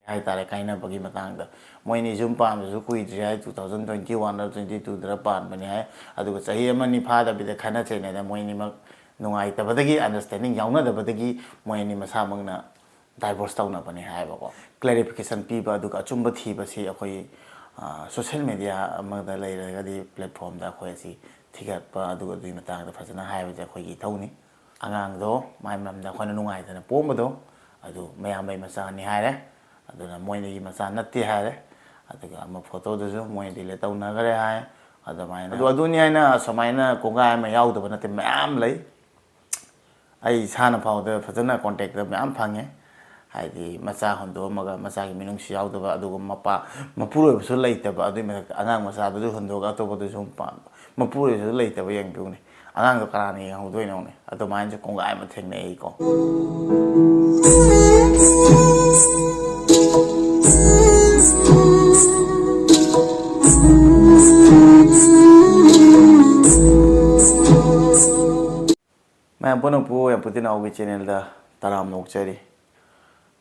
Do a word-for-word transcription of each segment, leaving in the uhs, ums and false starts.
ꯍꯥꯏꯇꯥꯔꯦ, ꯀꯥꯏꯅꯕꯒꯤ ꯃꯇꯥꯡꯗ꯫ ꯃꯣꯏ ꯑꯅꯤ ꯌꯨꯝ ꯄꯥꯟꯕꯁꯨ ꯀꯨꯏꯗ꯭ꯔꯤ ꯍꯥꯏ, ꯇꯨ ꯊꯥꯎꯖꯟ ꯇ꯭ꯋꯦꯟꯇꯤ ꯋꯥꯟꯗ ꯇ꯭ꯋꯦꯟꯇꯤ ꯇꯨꯗꯔ ꯄꯥꯟꯕꯅꯤ ꯍꯥꯏ꯫ ꯑꯗꯨꯒ ꯆꯍꯤ ꯑꯃ ꯑꯅꯤ ꯐꯥꯗꯕꯤꯗ ꯈꯠꯅ ꯆꯩꯅꯗ ꯃꯣꯏ ꯑꯅꯤꯃꯛ ꯅꯨꯡꯉꯥꯏꯇꯕꯗꯒꯤ, ꯑꯟꯗꯔꯁ꯭ꯇꯦꯟꯗꯤꯡ ꯌꯥꯎꯅꯗꯕꯗꯒꯤ ꯃꯣꯏ ꯑꯅꯤ ꯃꯁꯥꯃꯛꯅ ꯗꯥꯏꯚꯣꯔꯁ ꯇꯧꯅꯕꯅꯤ ꯍꯥꯏꯕꯀꯣ꯫ ꯀ꯭ꯂꯦꯔꯤꯐꯤꯀꯦꯁꯟ ꯄꯤꯕ ꯑꯗꯨꯒ ꯑꯆꯨꯝꯕ ꯊꯤꯕꯁꯤ ꯑꯩꯈꯣꯏ, ꯑ, ꯁꯣꯁꯦꯜ ꯃꯦꯗꯤꯌꯥ ꯑꯃꯗ ꯂꯩꯔꯒꯗꯤ ꯄ꯭ꯂꯦꯠꯐꯣꯝꯗ ꯑꯩꯈꯣꯏ ꯑꯁꯤ ꯊꯤꯒꯠꯄ ꯑꯗꯨꯒ ꯑꯗꯨꯒꯤ ꯃꯇꯥꯡꯗ ꯐꯖꯅ ꯍꯥꯏꯕꯁꯦ ꯑꯩꯈꯣꯏꯒꯤ ꯏꯊꯧꯅꯤ꯫ ꯑꯉꯥꯡꯗꯣ ꯃꯥꯏ ꯃꯔꯝꯗ ꯑꯩꯈꯣꯏꯅ ꯅꯨꯡꯉꯥꯏꯇꯅ ꯄꯣꯝꯕꯗꯣ ꯑꯗꯨ ꯃꯌꯥꯝꯕꯩ ꯃꯆꯥꯅꯤ ꯍꯥꯏꯔꯦ꯫ ꯑꯗꯨꯅ ꯃꯣꯏꯗꯒꯤ ꯃꯆꯥ ꯅꯠꯇꯦ ꯍꯥꯏꯔꯦ꯫ ꯑꯗꯨꯒ ꯑꯃ ꯐꯣꯇꯣꯗꯨꯁꯨ ꯃꯣꯏ ꯗꯤꯂꯦꯠ ꯇꯧꯅꯈ꯭ꯔꯦ ꯍꯥꯏ꯫ ꯑꯗꯨꯃꯥꯏꯅ ꯑꯗꯨ, ꯑꯗꯨꯅꯤ ꯍꯥꯏꯅ ꯁꯨꯃꯥꯏꯅ ꯀꯣꯡꯒꯥꯏ ꯑꯃ ꯌꯥꯎꯗꯕ ꯅꯠꯇꯦ, ꯃꯌꯥꯝ ꯂꯩ꯫ ꯑꯩ ꯏꯁꯥꯅ ꯐꯥꯎꯗ ꯐꯖꯅ ꯀꯣꯟꯇꯦꯛꯇ ꯃꯌꯥꯝ ꯐꯪꯉꯦ꯫ ꯍꯥꯏꯗꯤ ꯃꯆꯥ ꯍꯨꯟꯗꯣꯛꯑꯝꯃꯒ ꯃꯆꯥꯒꯤ ꯃꯤꯅꯨꯡꯁꯤ ꯌꯥꯎꯗꯕ, ꯑꯗꯨꯒ ꯃꯄꯥ, ꯃꯄꯨꯔꯣꯏꯕꯁꯨ ꯂꯩꯇꯕ, ꯑꯗꯨꯒꯤ ꯃꯊꯛꯇ ꯑꯉꯥꯡ ꯃꯆꯥꯗꯨꯁꯨ ꯍꯨꯟꯗꯣꯛꯑꯒ ꯑꯇꯣꯞꯄꯗꯨꯁꯨ ꯑꯃꯨꯛ ꯄꯥꯝꯕ, ꯃꯄꯨꯔꯣꯏꯕꯁꯨ ꯂꯩꯇꯕ ꯌꯦꯡꯕꯤꯌꯨꯅꯦ꯫ ꯑꯉꯥꯡꯗꯣ ꯀꯅꯥꯅ ꯌꯦꯡꯍꯧꯗꯣꯏꯅꯣꯅꯦ? ꯑꯗꯨꯃꯥꯏꯅꯁꯨ ꯀꯣꯡꯒꯥꯏ ꯑꯃ ꯊꯦꯡꯅꯩꯀꯣ꯫ ꯃꯌꯥꯝ ꯄꯨꯝꯅꯃꯛꯄꯨ ꯌꯥꯝ ꯄꯨꯇꯤꯅ ꯍꯧꯒꯤ ꯆꯦꯅꯦꯜꯗ ꯇꯔꯥꯝꯅ ꯑꯣꯛꯆꯔꯤ꯫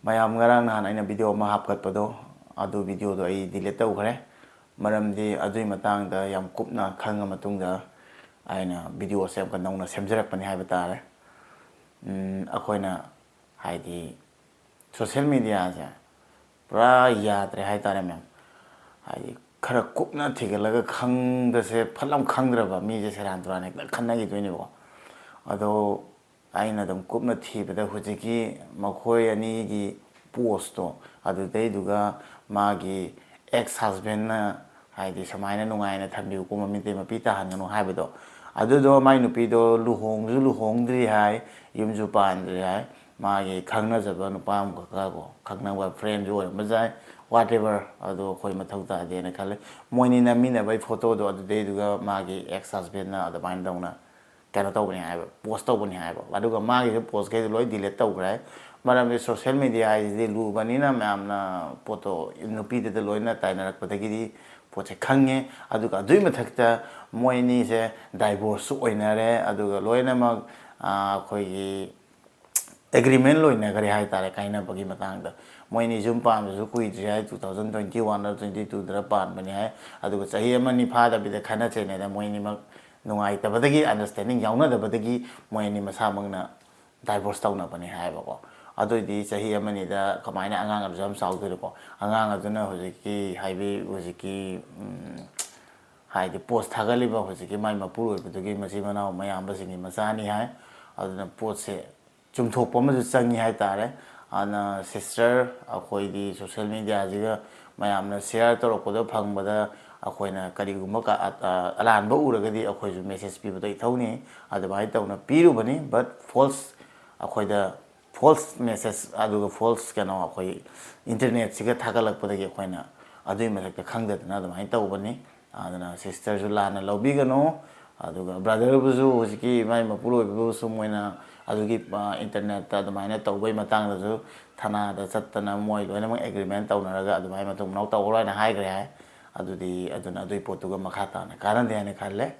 ꯃꯌꯥꯝ, ꯉꯔꯥꯡ ꯅꯍꯥꯟ ꯑꯩꯅ ꯚꯤꯗꯤꯑꯣ ꯑꯃ ꯍꯥꯞꯀꯠꯄꯗꯣ, ꯑꯗꯨ ꯚꯤꯗꯤꯑꯣꯗꯣ ꯑꯩ ꯗꯤꯂꯦꯠ ꯇꯧꯈ꯭ꯔꯦ꯫ ꯃꯔꯝꯗꯤ ꯑꯗꯨꯒꯤ ꯃꯇꯥꯡꯗ ꯌꯥꯝ ꯀꯨꯞꯅ ꯈꯪꯉ ꯃꯇꯨꯡꯗ ꯑꯩꯅ ꯚꯤꯗꯤꯑꯣꯁꯦ ꯑꯃꯨꯛꯀ ꯅꯧꯅ ꯁꯦꯝꯖꯔꯛꯄꯅꯤ ꯍꯥꯏꯕ ꯇꯥꯔꯦ꯫ ꯎꯝ, ꯑꯩꯈꯣꯏꯅ ꯍꯥꯏꯗꯤ ꯁꯣꯁꯦꯜ ꯃꯦꯗꯤꯌꯥꯁꯦ ꯄꯨꯔꯥ ꯌꯥꯗ꯭ꯔꯦ ꯍꯥꯏꯇꯥꯔꯦ, ꯃꯦꯝ꯫ ꯍꯥꯏꯗꯤ ꯈꯔ ꯀꯨꯞꯅ ꯊꯤꯒꯠꯂꯒ ꯈꯪꯗꯁꯦ, ꯐꯠ ꯂꯥꯎ ꯈꯪꯗ꯭ꯔꯕ ꯃꯤꯁꯦ ꯁꯦꯔꯥꯟ ꯇꯨꯔꯥꯟ ꯍꯦꯛꯇ ꯈꯟꯅꯈꯤꯗꯣꯏꯅꯦꯕꯀꯣ꯫ ꯑꯗꯣ ꯑꯩꯅ ꯑꯗꯨꯝ ꯀꯨꯞꯅ ꯊꯤꯕꯗ ꯍꯧꯖꯤꯛꯀꯤ ꯃꯈꯣꯏ ꯑꯅꯤꯒꯤ ꯄꯣꯁꯇꯣ, ꯑꯗꯨꯗꯩꯗꯨꯒ ꯃꯥꯒꯤ ꯑꯦꯛꯁ ꯍꯁꯕꯦꯟꯅ ꯍꯥꯏꯗꯤ ꯁꯨꯃꯥꯏꯅ ꯅꯨꯡꯉꯥꯏꯅ ꯊꯝꯕꯤꯌꯨꯀꯣ, ꯃꯃꯤꯠꯇꯩ ꯃꯄꯤ ꯇꯥꯍꯟꯒꯅꯨ ꯍꯥꯏꯕꯗꯣ, ꯑꯗꯨꯗꯣ ꯃꯥꯏ ꯅꯨꯄꯤꯗꯣ ꯂꯨꯍꯣꯡꯁꯨ ꯂꯨꯍꯣꯡꯗ꯭ꯔꯤ ꯍꯥꯏ, ꯌꯨꯝꯁꯨ ꯄꯥꯟꯗ꯭ꯔꯤ ꯍꯥꯏ꯫ ꯃꯥꯒꯤ ꯈꯪꯅꯖꯕ ꯅꯨꯄꯥ ꯑꯃꯈꯛꯀ ꯀꯣ, ꯈꯪꯅꯕ ꯐ꯭ꯔꯦꯟꯁꯨ ꯑꯣꯏꯔꯝꯕ ꯌꯥꯏ, ꯋꯥꯠ ꯑꯦꯚꯔ, ꯑꯗꯣ ꯑꯩꯈꯣꯏ ꯃꯊꯧ ꯇꯥꯗꯦꯅ ꯈꯜꯂꯦ꯫ ꯃꯣꯏꯅꯤ ꯅꯝꯃꯤꯟꯅꯕꯒꯤ ꯐꯣꯇꯣꯗꯣ ꯑꯗꯨꯗꯩꯗꯨꯒ ꯃꯥꯒꯤ ꯑꯦꯛꯁ ꯍꯁꯕꯦꯟꯅ ꯑꯗꯨꯃꯥꯏꯅ ꯇꯧꯅ ꯀꯩꯅꯣ ꯇꯧꯕꯅꯤ ꯍꯥꯏꯕ, ꯄꯣꯁ ꯇꯧꯕꯅꯤ ꯍꯥꯏꯕ꯫ ꯑꯗꯨꯒ ꯃꯥꯒꯤꯁꯨ ꯄꯣꯁꯈꯩꯗꯣ ꯂꯣꯏ ꯗꯤꯂꯦꯠ ꯇꯧꯈ꯭ꯔꯦ ꯍꯥꯏ꯫ ꯃꯔꯝꯗꯤ ꯁꯣꯁꯦꯜ ꯃꯦꯗꯤꯌꯥ ꯍꯥꯏꯁꯤꯗꯤ ꯂꯨꯕꯅꯤꯅ ꯃꯌꯥꯝꯅ ꯄꯣꯠꯇꯣ ꯅꯨꯄꯤꯗꯨꯗ ꯂꯣꯏꯅ ꯇꯥꯏꯅꯔꯛꯄꯗꯒꯤꯗꯤ ꯄꯣꯠꯁꯦ ꯈꯪꯉꯦ꯫ ꯑꯗꯨꯒ ꯑꯗꯨꯒꯤ ꯃꯊꯛꯇ ꯃꯣꯏ ꯑꯅꯤꯁꯦ ꯗꯥꯏꯚꯣꯔꯁꯁꯨ ꯑꯣꯏꯅꯔꯦ꯫ ꯑꯗꯨꯒ ꯂꯣꯏꯅꯃꯛ, ꯑꯥ, ꯑꯩꯈꯣꯏꯒꯤ ꯑꯦꯒ꯭ꯔꯤꯃꯦꯟ ꯂꯣꯏꯅꯈ꯭ꯔꯦ ꯍꯥꯏꯇꯥꯔꯦ, ꯀꯥꯏꯅꯕꯒꯤ ꯃꯇꯥꯡꯗ꯫ ꯃꯣꯏꯅꯤ ꯌꯨꯝ ꯄꯥꯟꯕꯁꯨ ꯀꯨꯏꯗ꯭ꯔꯤ ꯍꯥꯏ, two thousand twenty one ꯗ, twenty two ꯗꯔ ꯄꯥꯟꯕꯅꯤ ꯍꯥꯏ꯫ ꯑꯗꯨꯒ ꯆꯍꯤ ꯑꯃꯅꯤ ꯐꯥꯗꯕꯤꯗ ꯈꯠꯅ ꯆꯩꯅꯗ ꯃꯣꯏꯅꯤꯃꯛ ꯅꯨꯡꯉꯥꯏꯇꯕꯗꯒꯤ, understanding ꯌꯥꯎꯅꯗꯕꯗꯒꯤ ꯃꯣꯏ ꯑꯅꯤ ꯃꯁꯥꯃꯛꯅ divorce ꯇꯧꯅꯕꯅꯤ ꯍꯥꯏꯕꯀꯣ꯫ ꯑꯗꯨꯑꯣꯏꯗꯤ ꯆꯍꯤ ꯑꯃꯅꯤꯗ ꯀꯃꯥꯏꯅ ꯑꯉꯥꯡ ꯑꯗꯨꯁꯨ ꯌꯥꯝ ꯆꯥꯎꯗꯣꯏꯅꯣꯀꯣ? ꯑꯉꯥꯡ ꯑꯗꯨꯅ ꯍꯧꯖꯤꯛꯀꯤ, ꯍꯥꯏꯗꯤ ꯍꯧꯖꯤꯛꯀꯤ, ꯎꯝ, ꯍꯥꯏꯗꯤ post ꯊꯥꯒꯠꯂꯤꯕ ꯍꯧꯖꯤꯛꯀꯤ ꯃꯥꯏ ꯃꯄꯨꯔꯣꯏꯕꯗꯨꯒꯤ ꯃꯆꯤꯟ ꯃꯅꯥꯎ ꯃꯌꯥꯝꯕꯁꯤꯡꯒꯤ ꯃꯆꯥꯅꯤ ꯍꯥꯏ꯫ ꯑꯗꯨꯅ ꯄꯣꯠꯁꯦ ꯆꯨꯝꯊꯣꯛꯄ ꯑꯃꯁꯨ ꯆꯪꯉꯤ ꯍꯥꯏꯇꯥꯔꯦ꯫ ꯑꯗꯨꯅ sister, ꯑꯩꯈꯣꯏꯗꯤ social media ꯁꯤꯒ ꯃꯌꯥꯝꯅ share ꯇꯧꯔꯛꯄꯗ ꯐꯪꯕꯗ ꯑꯩꯈꯣꯏꯅ ꯀꯔꯤꯒꯨꯝꯕ ꯀ-, ꯑ-, ꯑ-, ꯑꯔꯥꯟꯕ ꯎꯔꯒꯗꯤ ꯑꯩꯈꯣꯏꯁꯨ message ꯄꯤꯕꯗꯣ ꯏꯊꯧꯅꯤ꯫ ꯑꯗꯨꯃꯥꯏꯅ ꯇꯧꯅ ꯄꯤꯔꯨꯕꯅꯤ, but false, ꯑꯩꯈꯣꯏꯗ false message, ꯑꯗꯨꯒ false ꯀꯩꯅꯣ, ꯑꯩꯈꯣꯏ internet ꯁꯤꯒ ꯊꯥꯒꯠꯂꯛꯄꯗꯒꯤ ꯑꯩꯈꯣꯏꯅ ꯑꯗꯨꯒꯤ ꯃꯊꯛꯇ ꯈꯪꯗꯗꯅ ꯑꯗꯨꯃꯥꯏꯅ ꯇꯧꯕꯅꯤ꯫ ꯑꯗꯨꯅ sister ꯁꯨ ꯂꯥꯟꯅ ꯂꯧꯕꯤꯒꯅꯨ꯫ ꯑꯗꯨꯒ brother ꯕꯨꯁꯨ, ꯍꯧꯖꯤꯛꯀꯤ ꯃꯥꯏ ꯃꯄꯨꯔꯣꯏꯕꯕꯨꯁꯨ ꯃꯣꯏꯅ ꯑꯗꯨꯒꯤ, ꯑ, internet ꯇ ꯑꯗꯨꯃꯥꯏꯅ ꯇꯧꯕꯩ ꯃꯇꯥꯡꯗꯁꯨ ꯊꯅꯥꯗ ꯆꯠꯇꯅ ꯃꯣꯏ ꯂꯣꯏꯅꯃꯛ agreement ꯇꯧꯅꯔꯒ ꯑꯗꯨꯃꯥꯏꯅ ꯃꯇꯨꯡ ꯃꯅꯥꯎ ꯇꯧꯔꯣ ꯍꯥꯏꯅ ꯍꯥꯏꯈ꯭ꯔꯦ ꯍꯥꯏ꯫ ꯑꯗꯨꯗꯤ, ꯑꯗꯨꯅ ꯑꯗꯨꯒꯤ ꯄꯣꯠꯇꯨꯒ ꯃꯈꯥ ꯇꯥꯅ ꯀꯥꯟꯅꯗꯦ ꯍꯥꯏꯅ ꯈꯜꯂꯦ꯫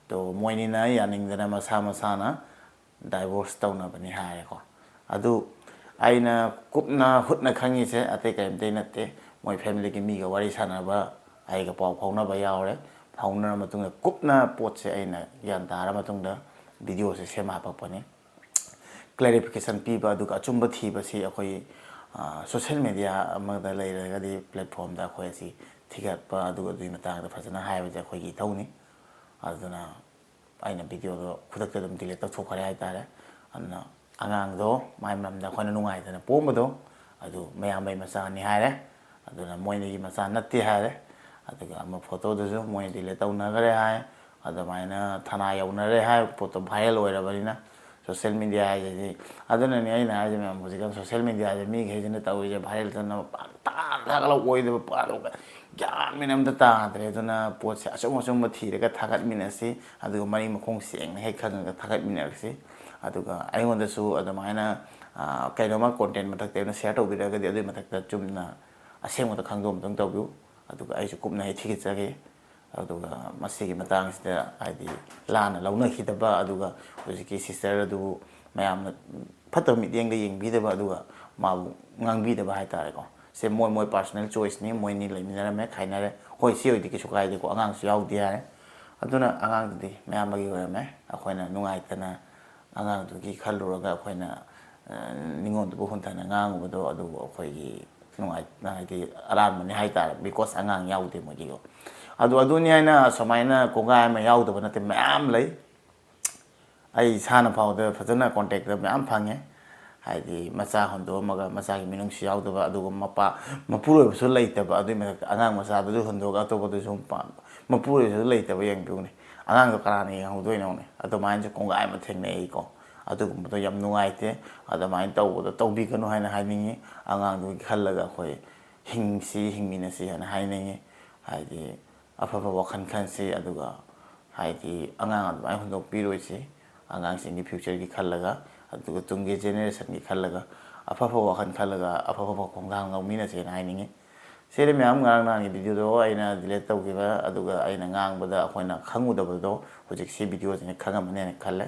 ꯑꯗꯣ ꯃꯣꯏꯅꯤꯅ ꯌꯥꯅꯤꯡꯗꯅ ꯃꯁꯥ ꯃꯁꯥꯅ divorce ꯇꯧꯅꯕꯅꯤ ꯍꯥꯏꯔꯦꯀꯣ꯫ ꯑꯗꯨ ꯑꯩꯅ ꯀꯨꯞꯅ ꯍꯨꯠꯅ ꯈꯪꯉꯤꯁꯦ ꯑꯇꯩ ꯀꯔꯤꯝꯇꯩ ꯅꯠꯇꯦ, ꯃꯣꯏ family ꯒꯤ ꯃꯤꯒ ꯋꯥꯔꯤ ꯁꯥꯟꯅꯕ, ꯑꯩꯒ ꯄꯥꯎ ꯐꯥꯎꯅꯕ ꯌꯥꯎꯔꯦ꯫ ꯐꯥꯎꯅꯔ ꯃꯇꯨꯡꯗ ꯀꯨꯞꯅ ꯄꯣꯠꯁꯦ ꯑꯩꯅ ꯒ꯭ꯌꯥꯟ ꯇꯥꯔ ꯃꯇꯨꯡꯗ video ꯁꯦ ꯁꯦꯝꯃ ꯍꯥꯄꯛꯄꯅꯤ꯫ Clarification ꯄꯤꯕ ꯑꯗꯨꯒ ꯑꯆꯨꯝꯕ ꯊꯤꯕꯁꯤ ꯑꯩꯈꯣꯏ, ꯑ, social media ꯑꯃꯗ ꯂꯩꯔꯒꯗꯤ platform ꯗ ꯑꯩꯈꯣꯏ ꯑꯁꯤ ꯊꯤꯒꯠꯄ ꯑꯗꯨꯒ ꯑꯗꯨꯒꯤ ꯃꯇꯥꯡꯗ ꯐꯖꯅ ꯍꯥꯏꯕꯁꯦ ꯑꯩꯈꯣꯏꯒꯤ ꯏꯊꯧꯅꯤ꯫ ꯑꯗꯨꯅ ꯑꯩꯅ video ꯗꯣ ꯈꯨꯗꯛꯇ ꯑꯗꯨꯝ delete ꯇꯧꯊꯣꯛꯈ꯭ꯔꯦ ꯍꯥꯏꯇꯥꯔꯦ꯫ ꯑꯗꯨꯅ ꯑꯉꯥꯡꯗꯣ ꯃꯥꯏ ꯃꯔꯝꯗ ꯑꯩꯈꯣꯏꯅ ꯅꯨꯡꯉꯥꯏꯇꯅ ꯄꯣꯝꯕꯗꯣ, ꯑꯗꯨ ꯃꯌꯥꯝꯕꯩ ꯃꯆꯥꯅꯤ ꯍꯥꯏꯔꯦ꯫ ꯑꯗꯨꯅ ꯃꯣꯏꯅꯤꯒꯤ ꯃꯆꯥ ꯅꯠꯇꯦ ꯍꯥꯏꯔꯦ꯫ ꯑꯗꯨꯒ ꯑꯃ photo ꯗꯨꯁꯨ ꯃꯣꯏ delete ꯇꯧꯅꯈ꯭ꯔꯦ ꯍꯥꯏ꯫ ꯑꯗꯨꯃꯥꯏꯅ ꯊꯅꯥ ꯌꯧꯅꯔꯦ ꯍꯥꯏ, ꯄꯣꯠꯇꯣ viral ꯑꯣꯏꯔꯕꯅꯤꯅ꯫ Social media ꯍꯥꯏꯁꯤꯗꯤ, ꯑꯗꯨꯅꯅꯤ ꯑꯩꯅ ꯍꯥꯏꯁꯦ ꯃꯌꯥꯝ, ꯍꯧꯖꯤꯛꯀꯥꯟ social media ꯁꯦ ꯃꯤꯈꯩꯁꯤꯅ ꯇꯧꯔꯤꯁꯦ viral ꯆꯠꯅꯕ ꯄꯪꯊꯥ ꯊꯥꯒꯠꯂꯛꯄ ꯑꯣꯏꯗꯕ, ꯄꯪꯊꯥ ꯒ꯭ꯌꯥꯟ ꯃꯦꯟ ꯑꯝꯇ ꯇꯥꯗ꯭ꯔꯦ꯫ ꯑꯗꯨꯅ ꯄꯣꯠꯁꯦ ꯑꯆꯨꯝ ꯑꯆꯨꯝꯕ ꯊꯤꯔꯒ ꯊꯥꯒꯠꯃꯤꯟꯅꯁꯤ, ꯑꯗꯨꯒ ꯃꯔꯤ ꯃꯈꯣꯡ ꯁꯦꯡꯅ ꯍꯦꯛ ꯈꯪꯉꯒ ꯊꯥꯒꯠꯃꯤꯟꯅꯔꯁꯤ꯫ ꯑꯗꯨꯒ ꯑꯩꯉꯣꯟꯗꯁꯨ ꯑꯗꯨꯃꯥꯏꯅ, ꯑ, ꯀꯩꯅꯣꯝꯃ content ꯃꯊꯛꯇ ꯑꯩꯅ share ꯇꯧꯕꯤꯔꯒꯗꯤ ꯑꯗꯨꯒꯤ ꯃꯊꯛꯇ ꯆꯨꯝꯅ ꯑꯁꯦꯡꯕꯗꯣ ꯈꯪꯗꯣꯛꯄ ꯑꯃꯇꯪ ꯇꯧꯕꯤꯌꯨ꯫ ꯑꯗꯨꯒ ꯑꯩꯁꯨ ꯀꯨꯞꯅ ꯍꯦꯛ ꯊꯤꯒꯠꯆꯒꯦ꯫ ꯑꯗꯨꯒ ꯃꯁꯤꯒꯤ ꯃꯇꯥꯡꯁꯤꯗ, ꯍꯥꯏꯗꯤ, ꯂꯥꯟꯅ ꯂꯧꯅꯈꯤꯗꯕ, ꯑꯗꯨꯒ ꯍꯧꯖꯤꯛꯀꯤ sister ꯑꯗꯨꯕꯨ ꯃꯌꯥꯝꯅ ꯐꯠꯇꯕ ꯃꯤꯠꯌꯦꯡꯗ ꯌꯦꯡꯕꯤꯗꯕ, ꯑꯗꯨꯒ ꯃꯥꯕꯨ ꯉꯥꯡꯕꯤꯗꯕ ꯍꯥꯏꯇꯥꯔꯦꯀꯣ꯫ ꯁꯦ ꯃꯣꯏ ꯃꯣꯏ personal choiceꯅꯤ, ꯃꯣꯏꯅꯤ ꯂꯩꯃꯤꯟꯅꯔꯝꯃꯦ, ꯈꯥꯏꯅꯔꯦ꯫ ꯍꯣꯏ, ꯁꯤ ꯑꯣꯏꯗꯤ ꯀꯩꯁꯨ ꯀꯥꯏꯗꯦꯀꯣ, ꯑꯉꯥꯡꯁꯨ ꯌꯥꯎꯗꯦ ꯍꯥꯏꯔꯦ꯫ ꯑꯗꯨꯅ ꯑꯉꯥꯡꯗꯨꯗꯤ ꯃꯌꯥꯝꯕꯒꯤ ꯑꯣꯏꯔꯝꯃꯦ꯫ ꯑꯩꯈꯣꯏꯅ ꯅꯨꯡꯉꯥꯏꯇꯅ ꯑꯉꯥꯡꯗꯨꯒꯤ ꯈꯜꯂꯨꯔꯒ ꯑꯩꯈꯣꯏꯅ, ꯑ, ꯅꯤꯉꯣꯜꯗꯨꯕꯨ ꯍꯟꯊꯅ ꯉꯥꯡꯉꯨꯕꯗꯣ ꯑꯗꯨꯕꯨ ꯑꯩꯈꯣꯏꯒꯤ ꯅꯨꯡꯉꯥꯏ-, ꯍꯥꯏꯗꯤ ꯑꯔꯥꯟꯕꯅꯤ ꯍꯥꯏꯇꯥꯔꯦ, because ꯑꯉꯥꯡ ꯌꯥꯎꯗꯦ ꯃꯣꯏꯒꯤꯗꯣ꯫ ꯑꯗꯨ ꯑꯗꯨꯅꯤ ꯍꯥꯏꯅ ꯁꯨꯃꯥꯏꯅ ꯀꯣꯡꯒꯥꯏ ꯑꯃ ꯌꯥꯎꯗꯕ ꯅꯠꯇꯦ, ꯃꯌꯥꯝ ꯂꯩ꯫ ꯑꯩ ꯏꯁꯥꯅ ꯐꯥꯎꯗ ꯐꯖꯅ contactꯇ ꯃꯌꯥꯝ ꯐꯪꯉꯦ꯫ ꯍꯥꯏꯗꯤ ꯃꯆꯥ ꯍꯨꯟꯗꯣꯛꯑꯝꯃꯒ ꯃꯆꯥꯒꯤ ꯃꯤꯅꯨꯡꯁꯤ ꯌꯥꯎꯗꯕ, ꯑꯗꯨꯒ ꯃꯄꯥ, ꯃꯄꯨꯔꯣꯏꯕꯁꯨ ꯂꯩꯇꯕ, ꯑꯗꯨꯒꯤ ꯃꯊꯛꯇ ꯑꯉꯥꯡ ꯃꯆꯥꯗꯨꯁꯨ ꯍꯨꯟꯗꯣꯛꯑꯒ ꯑꯇꯣꯞꯄꯗꯨꯁꯨ ꯄꯥꯝꯕ, ꯃꯄꯨꯔꯣꯏꯕꯁꯨ ꯂꯩꯇꯕ ꯌꯦꯡꯕꯤꯌꯨꯅꯦ꯫ ꯑꯉꯥꯡꯗꯣ ꯀꯅꯥꯅ ꯌꯦꯡꯍꯧꯗꯣꯏꯅꯣꯅꯦ? ꯑꯗꯨꯃꯥꯏꯅꯁꯨ ꯀꯣꯡꯒꯥꯏ ꯑꯃ ꯊꯦꯡꯅꯩꯀꯣ꯫ ꯑꯗꯨꯒꯨꯝꯕꯗꯣ ꯌꯥꯝ ꯅꯨꯡꯉꯥꯏꯇꯦ꯫ ꯑꯗꯨꯃꯥꯏꯅ ꯇꯧꯕꯗꯣ ꯇꯧꯕꯤꯒꯅꯨ ꯍꯥꯏꯅ ꯍꯥꯏꯅꯤꯡꯉꯤ꯫ ꯑꯉꯥꯡꯗꯨꯒꯤ ꯈꯜꯂꯒ ꯑꯩꯈꯣꯏ ꯍꯤꯡꯁꯤ, ꯍꯤꯡꯃꯤꯟꯅꯁꯤ ꯍꯥꯏꯅ ꯍꯥꯏꯅꯤꯡꯉꯤ꯫ ꯍꯥꯏꯗꯤ ꯑꯐꯕ ꯋꯥꯈꯜ ꯈꯟꯁꯤ, ꯑꯗꯨꯒ ꯍꯥꯏꯗꯤ ꯑꯉꯥꯡ ꯑꯗꯨꯃꯥꯏꯅ ꯍꯨꯟꯗꯣꯛꯄꯤꯔꯣꯏꯁꯤ꯫ ꯑꯉꯥꯡꯁꯤꯡꯒꯤ futureꯒꯤ ꯈꯜꯂꯒ, ꯑꯗꯨꯒ ꯇꯨꯡꯒꯤ generationꯒꯤ ꯈꯜꯂꯒ ꯑꯐꯕ ꯋꯥꯈꯜ ꯈꯜꯂꯒ ꯑꯐꯕ ꯈꯣꯡꯊꯥꯡ ꯂꯧꯃꯤꯟꯅꯁꯦꯅ ꯍꯥꯏꯅꯤꯡꯉꯤ꯫ ꯁꯤꯗꯤ ꯃꯌꯥꯝ ꯉꯔꯥꯡ ꯅꯍꯥꯟꯒꯤ videoꯗꯣ ꯑꯩꯅ delete ꯇꯧꯈꯤꯕ, ꯑꯗꯨꯒ ꯑꯩꯅ ꯉꯥꯡꯕꯗ ꯑꯩꯈꯣꯏꯅ ꯈꯪꯉꯨꯗꯕꯗꯣ ꯍꯧꯖꯤꯛ ꯁꯤ videoꯁꯤꯅ ꯈꯪꯉꯝꯃꯅꯦꯅ ꯈꯜꯂꯦ꯫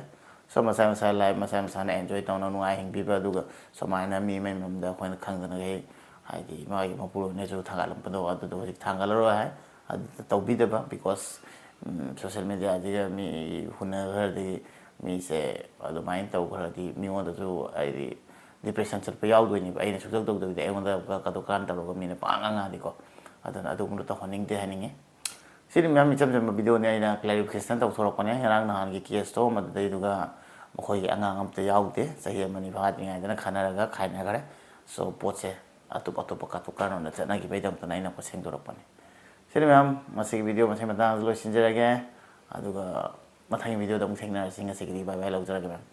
So ꯃꯁꯥ ꯃꯁꯥ life ꯃꯁꯥ ꯃꯁꯥꯅ enjoy ꯇꯧꯅ ꯅꯨꯡꯉꯥꯏ ꯍꯤꯡꯕꯤꯕ, ꯑꯗꯨꯒ ꯁꯨꯃꯥꯏꯅ ꯃꯤ ꯑꯃꯒꯤ ꯃꯔꯝꯗ ꯑꯩꯈꯣꯏꯅ ꯈꯪꯗꯅꯈꯩ ꯍꯥꯏꯗꯤ ꯃꯥꯒꯤ ꯃꯄꯨꯔꯣꯏꯕꯅꯁꯨ ꯊꯥꯡꯒꯠꯂꯝꯕꯗꯣ ꯑꯗꯨꯗꯣ ꯍꯧꯖꯤꯛ ꯊꯥꯡꯒꯠꯂꯔꯣꯏ ꯍꯥꯏ꯫ ꯑꯗꯨ ꯇꯧꯕꯤꯗꯕ, because social mediaꯁꯤꯒ ꯃꯤ ꯍꯨꯟꯅꯈ꯭ꯔꯗꯤ ꯃꯤꯁꯦ ꯑꯗꯨꯃꯥꯏꯅ ꯇꯧꯈ꯭ꯔꯗꯤ ꯃꯤꯉꯣꯟꯗꯁꯨ ꯍꯥꯏꯗꯤ depression ꯆꯠꯄ ꯌꯥꯎꯗꯣꯏꯅꯦꯕ꯫ ꯑꯩꯅ ꯁꯨꯛꯇꯧ ꯇꯧꯗꯕꯤꯗ ꯑꯩꯉꯣꯟꯗ ꯀꯗꯨꯀꯥꯟ ꯇꯧꯔꯒ ꯃꯤꯅ ꯄꯥꯡꯉꯥꯡ ꯉꯥꯡꯉꯗꯤꯀꯣ꯫ ꯑꯗꯨꯅ ꯑꯗꯨꯒꯨꯝꯕꯗꯣ ꯇꯧꯍꯟꯅꯤꯡꯗꯦ ꯍꯥꯏꯅꯤꯡꯉꯤ꯫ ꯁꯤꯗꯤ ꯃꯌꯥꯝ ꯏꯆꯝ ꯆꯝꯕ videoꯅꯤ, ꯑꯩꯅ clarification ꯇꯧꯊꯣꯔꯛꯄꯅꯦ꯫ ꯉꯔꯥꯡ ꯅꯍꯥꯟꯒꯤ caseꯇꯣ ꯃꯗꯨꯗꯩꯗꯨꯒ ꯃꯈꯣꯏꯒꯤ ꯑꯉꯥꯡ ꯑꯝꯇ ꯌꯥꯎꯗꯦ, ꯆꯍꯤ ꯑꯃꯅꯤ ꯐꯥꯗ꯭ꯔꯤꯉꯩꯗꯅ ꯈꯟꯅꯔꯒ ꯈꯥꯏꯅꯈ꯭ꯔꯦ꯫ So ꯄꯣꯠꯁꯦ ꯑꯇꯣꯞ ꯑꯇꯣꯞꯄ ꯀꯇꯨ ꯀꯥꯔꯟꯗ ꯆꯠꯅꯈꯤꯕꯩꯗꯃꯛꯇꯅ ꯑꯩꯅ ꯁꯦꯡꯗꯣꯔꯛꯄꯅꯦ꯫ ꯁꯤꯗꯤ ꯃꯌꯥꯝ ꯉꯁꯤꯒꯤ video ꯃꯁꯤ ꯃꯇꯥꯡꯗ ꯂꯣꯏꯁꯤꯟꯖꯔꯒꯦ, ꯑꯗꯨꯒ ꯃꯊꯪꯒꯤ videoꯗ ꯑꯃꯨꯛ ꯊꯦꯡꯅꯔꯁꯤ꯫ ꯉꯁꯤꯒꯤꯗꯤ bye bye ꯂꯧꯖꯔꯒꯦ ꯃꯌꯥꯝ꯫